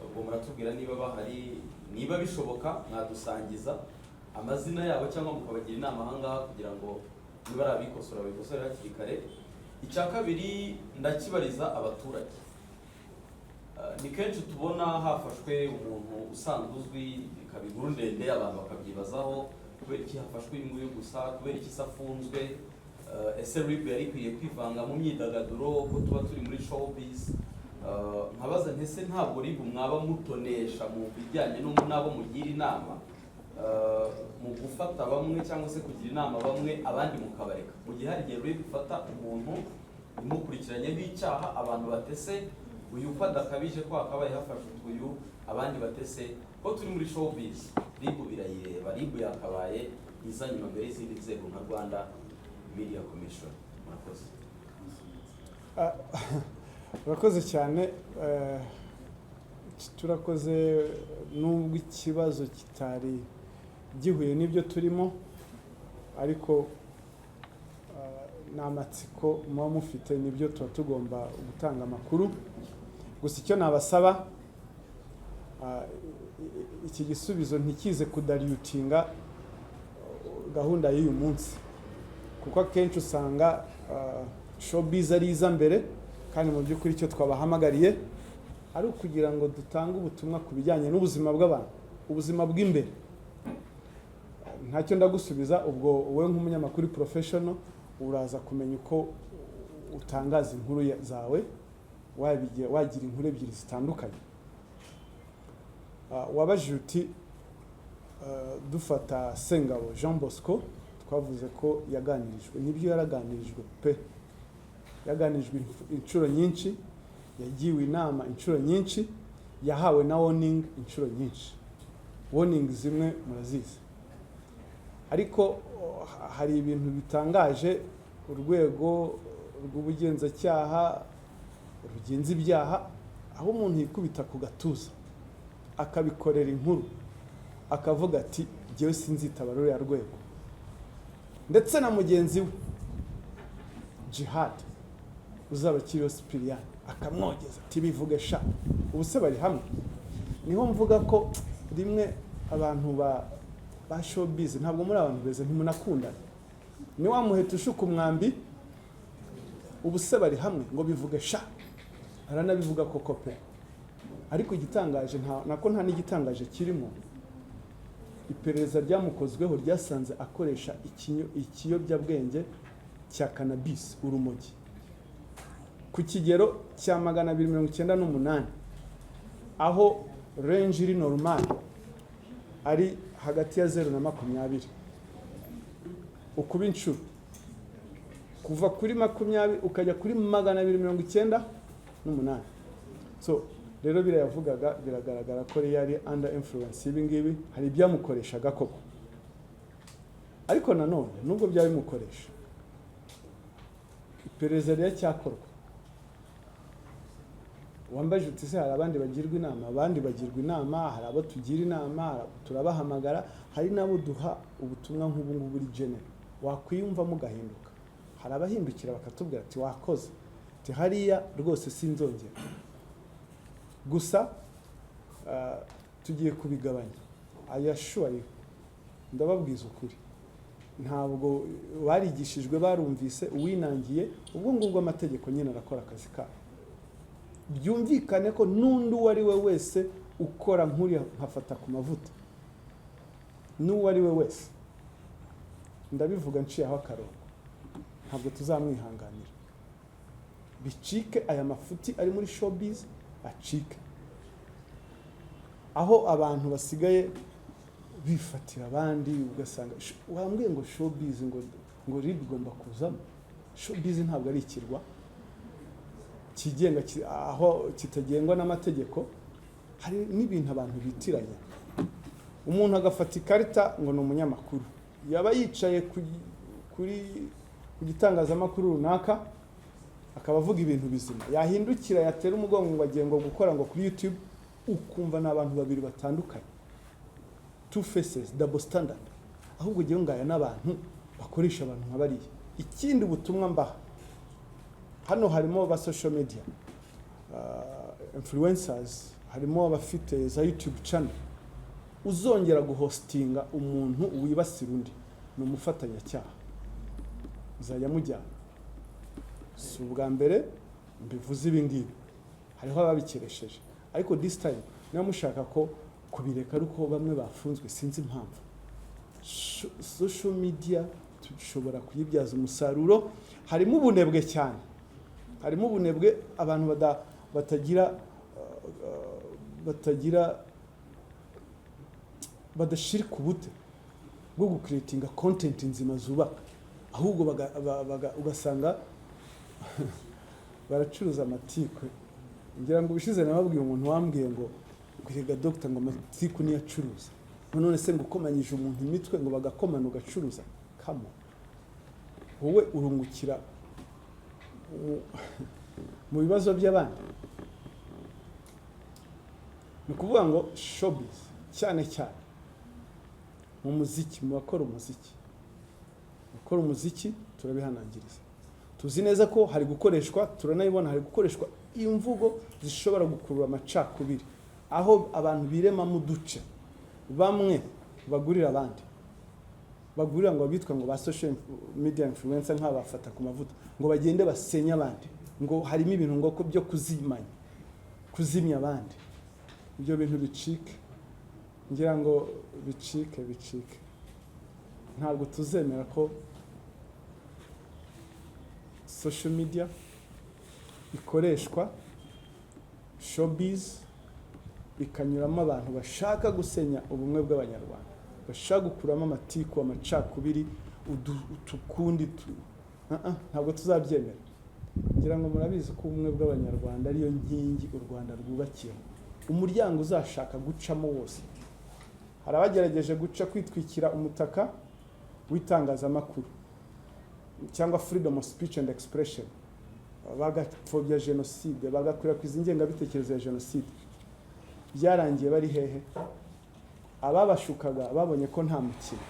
ubwo muratubwira niba bahari, niba bishoboka mwadusangiza amazina yabo cyangwa mukabagira inama aha ngaha kugira ngo niba ari abikosora babikosore hakiri kare. Icya kabiri ndakibariza abaturage. Ni kenshi tubona hafashwe umuntu usanzwe uzwi, bikaba inkuru ndende, abantu bakabyibazaho: kubera iki hafashwe uyu nguyu gusa? Kubera iki se afunzwe? Ese RIB yari ikwiye kwivanga mu myidagaduro, ko tuba turi muri showbiz? Nkabaza nti ese ntabwo RIB mwaba mutonesha mu bijyanye n'abo mugira inama, mu gufata bamwe cyangwa se kugira inama bamwe, abandi mukabareka, mu gihe hari igihe RIB ifata umuntu imukurikiranyeho icyaha, abantu batese uyu ko adakabije, ko hakabaye hafashwe uyu, abandi batese ko turi muri showbiz, RIB birayireba, RIB yakabaye iza nyuma mbere y'izindi nzego nka Rwanda Media Commission? Murakoze. Ah, urakoze cyane. Turakoze nubwo ikibazo kitari gihuye n'ibyo turimo, ariko ni amatsiko muba mufite, nibyo tuba tugomba gutanga amakuru. Gusa icyo nabasaba, iki gisubizo ntikize kudilutinga gahunda y'uyu munsi, kuko akenshi usanga showbiz ari iza mbere, kandi mu by'ukuri icyo twabahamagariye ari ukugira ngo dutange ubutumwa ku bijyanye n'ubuzima bw'abantu, ubuzima bw'imbere. Ntacyo ndagusubiza. Ubwo wowe nk'umunyamakuru professional uraza kumenya uko utangaza inkuru zawe, wagira inkuru ebyiri zitandukanye. Wabajije uti dufata Sengabo Jean Bosco, twavuze ko yaganirijwe. Nibyo, yaraganirijwe pe. Yaganijwe inshuro nyinshi, yagiwe inama inshuro nyinshi, yahawe na warning inshuro nyinshi. Warning zimwe murazizi, ariko hari ibintu bitangaje. Urwego rw'ubugenzacyaha rugenza ibyaha, aho umuntu yikubita ku gatuza akabikorera inkuru, akavuga ati: "Jyewe sinzitaba ruriya rwego," ndetse na mugenzi we Jihad uzaba akiriho Sipiriyani akamwogeza ati: "Bivuge sha." Ubu se bari hamwe? Niho mvuga ko rimwe abantu ba showbiz ntabwo muri abantu beza, ntimunakundana, ni wa muheto ushuka umwambi. Ubu se bari hamwe ngo bivuge sha? Aranabivuga koko pe. Ariko igitangaje, nta nako nta n'igitangaje kirimo, iperereza ryamukozweho ryasanze akoresha ikiyobyabwenge cya cannabis, urumogi, ku kigero cya 298, aho range iri normal ari hagati ya 0 na 20. Ukuba inshuro kuva kuri 20 ukajya kuri 298. So rero biriya yavugaga biragaragara ko yari under influence y'ibi ngibi, hari ibyamukoreshaga koko. Ariko nanone nubwo byaba bimukoresha, iperereza riracyakorwa. Wambaje uti: "Se hari abandi bagirwa inama?" Abandi bagirwa inama, hari abo tugira inama, turabahamagara, hari n'abo duha ubutumwa nk'ubu ngubu buri general, wakwiyumvamo ugahinduka. Hari abahindukira bakatubwira ati: "Wakoze," ati: "Hariya rwose sinzongera." Gusa tugiye kubigabanya ayashuwari. Ndababwiza ukuri, ntabwo barigishijwe, barumvise uwinangiye. Ubwo ngubwo amategeko nyine arakora akazi kabo. Byumvikane ko n'undi uwo ari we wese ukora nk'uriya nkafata ku mavuta, n'uwo ari we wese, ndabivuga nciyeho akarongo, ntabwo tuzamwihanganira. Bicike, aya mafuti ari muri showbiz acike, aho abantu basigaye bifatira abandi, ugasanga wambwiye ngo showbiz, ngo RIB igomba kuzamo. Showbiz ntabwo ari ikirwa kigenga aho kitagengwa n'amategeko. Hari n'ibintu abantu bitiranya, umuntu agafata ikarita ngo ni umunyamakuru, yaba yicaye ku gitangazamakuru runaka akaba avuga ibintu bizima, yahindukira, yatera umugongo ngo agiye ngo gukora ngo kuri YouTube, ukumva ni abantu babiri batandukanye, two faces, double standard. Ahubwo ugiye ngaya n'abantu bakoresha abantu nka bariya. Ikindi, ubutumwa mbaha hano, harimo ba social media influencers, harimo abafite za YouTube channel. Uzongera guhostinga umuntu wibasira undi ni umufatanyacyaha, muzajya mujyana. Si ubwa mbere mbivuze ibi ngibi, hariho ababikeresheje, ariko this time niba mushaka ko kubireka ari uko bamwe bafunzwe, sinzi impamvu. Social media dushobora kuyibyaza umusaruro. Harimo ubunebwe cyane, harimo ubunebwe, abantu batagira badashirika ubute bwo gucreatinga content nzima zubaka, ahubwo ugasanga baracuruza amatiku. Ngira ngo ubushize nababwiye umuntu wambwiye ngo erega dogita, ngo amatiku niyo acuruza. None se ngo ukomanyije umuntu imitwe ngo bagakomana ugacuruza kamo, wowe urungukira mu bibazo by'abandi? Ni ukuvuga ngo showbiz, cyane cyane mu muziki, mu bakora umuziki, turabihanangiriza. Tuzi neza ko hari gukoreshwa, turanabibona, hari gukoreshwa imvugo zishobora gukurura amacakubiri, aho abantu biremamo uduce, bamwe bagurira abandi, bagurira ngo bitwa ngo ba social media influencer nk'abafata ku mavuta, ngo bagende basenye abandi, ngo harimo ibintu ngo ko byo kuzimanya, kuzimya abandi. Ibyo bintu bicike, ngira ngo bicike, bicike. Ntabwo tuzemera ko social media ikoreshwa, showbiz ikanyuramo abantu bashaka gusenya ubumwe bw'Abanyarwanda, bashaka gukuramo amatiku, amacakubiri, utukundi. Ah, ah, ntabwo tuzabyemera. Ngira ngo murabizi ko ubumwe bw'Abanyarwanda ariyo nkingi u Rwanda rwubakiyeho. Umuryango uzashaka gucamo wose, hari abagerageje guca kwitwikira umutaka w'itangazamakuru cyangwa freedom of speech and expression, bagapfobya jenoside, bagakwirakwiza ingengabitekerezo ya jenoside. Byarangiye bari hehe? Ababashukaga babonye ko nta mukino,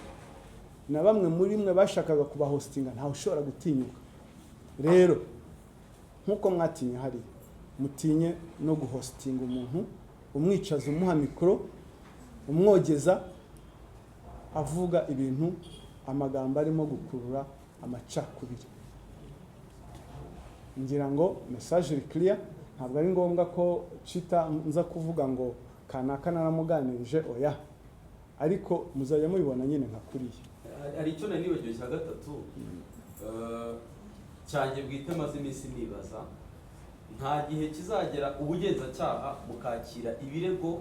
na bamwe muri mwe bashakaga kubahostinga, ntawe ushobora gutinyuka. Rero nk'uko mwatinye hariya, mutinye no guhostinga umuntu, umwicaza, umuha mikoro, umwogeza, avuga ibintu, amagambo arimo gukurura amacakubiri. Ngira ngo message iri clear. Ntabwo ari ngombwa ko cita nza kuvuga ngo kanaka naramuganirije, oya, ariko muzajya mubibona nyine nka kuriya. Hari icyo nari nibagiwe cya gatatu, cyanjye bwite maze iminsi nibaza. Nta gihe kizagera ubugenzacyaha bukakira ibirego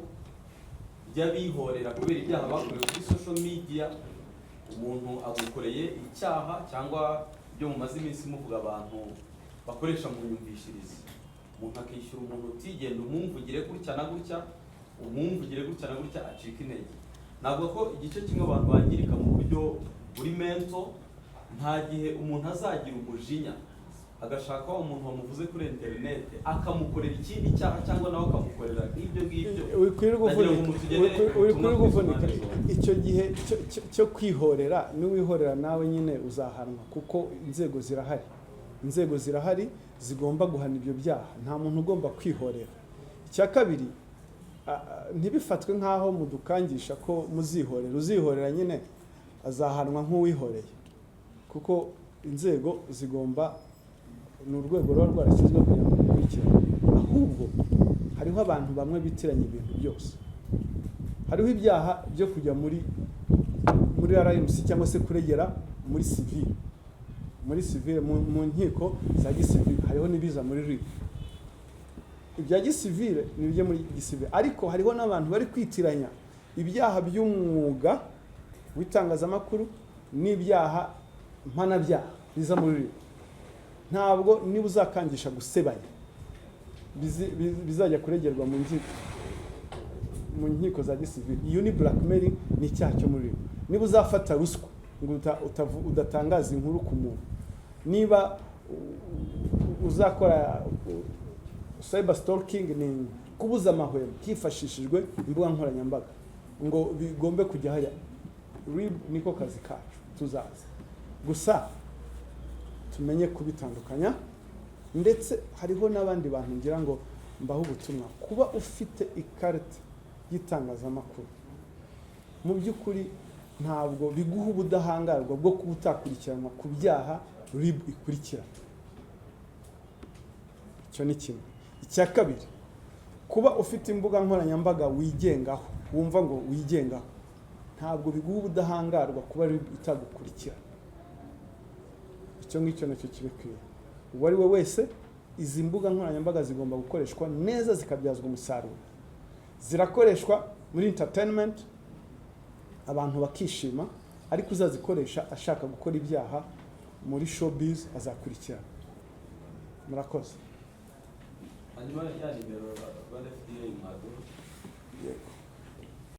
by'abihorera kubera ibyaha bakorewe kuri social media? Umuntu agukoreye icyaha, cyangwa ibyo mumaze iminsi muvuga, abantu bakoresha mu nyumvishirize, umuntu akishyura umuntu utigenda, umwumvugire gutya na gutya, umwumvugire gutya na gutya, acika intege. Navuga ko igice kimwe abantu bangirika mu buryo buri mental. Nta gihe umuntu azagira umujinya agashaka wa muntu wamuvuze kuri interineti akamukorera ikindi cyaha, cyangwa nawe akamukorera nk'ibyo ngibyo? Wikwirirwa Nagira ngo uvunika. mutugenere Wikwirirwa ubutumwa uvunika. kuri izo mpande zombi. Icyo gihe cyo kwihorera, niwihorera nawe nyine uzahanwa, kuko inzego zirahari, inzego zirahari zigomba guhana ibyo byaha. Nta muntu ugomba kwihorera. Icya kabiri, ntibifatwe nk'aho mudukangisha ko muzihorera. Uzihorera nyine azahanwa nk'uwihoreye, kuko inzego zigomba, ni urwego ruba rwarashyizweho kugira ngo rukurikirane. Ahubwo hariho abantu bamwe bitiranya ibintu byose. Hariho ibyaha byo kujya muri RMC cyangwa se kuregera muri civile, muri civile, mu nkiko za gisivile. Hariho n'ibiza muri RIB. Ibya gisivile ni ibyo muri gisivile, ariko hariho n'abantu bari kwitiranya ibyaha by'umwuga w'itangazamakuru n'ibyaha mpanabyaha biza muri RIB. Ntabwo niba uzakangisha gusebanya bizajya kuregerwa mu nkiko za gisivile. Iyo ni blackmailing, ni icyaha cyo muri RIB. Niba uzafata ruswa ngo udatangaza inkuru ku muntu, niba uzakora cyber stalking, ni kubuza amahwemo hifashishijwe imbuga nkoranyambaga, ngo bigombe kujya hariya, RIB niko kazi kacu, tuzaza. Gusa tumenye kubitandukanya. Ndetse hariho n'abandi bantu ngira ngo mbahe ubutumwa: kuba ufite ikarita y'itangazamakuru mu by'ukuri ntabwo biguha ubudahangarwa bwo kuba utakurikiranwa ku byaha RIB ikurikirana. Icyo ni kimwe. Icya kabiri, kuba ufite imbuga nkoranyambaga wigengaho, wumva ngo wigengaho, ntabwo biguha ubudahangarwa kuba RIB itagukurikirana. Icyo ngicyo nacyo kibikwiye uwo ari we wese. Izi mbuga nkoranyambaga zigomba gukoreshwa neza, zikabyazwa umusaruro. Zirakoreshwa muri entertainment, abantu bakishima, ariko uzazikoresha ashaka gukora ibyaha muri showbiz azakurikirana. Murakoze. Hanyuma ya nimero Rwanda FDA mwaduha? Yego.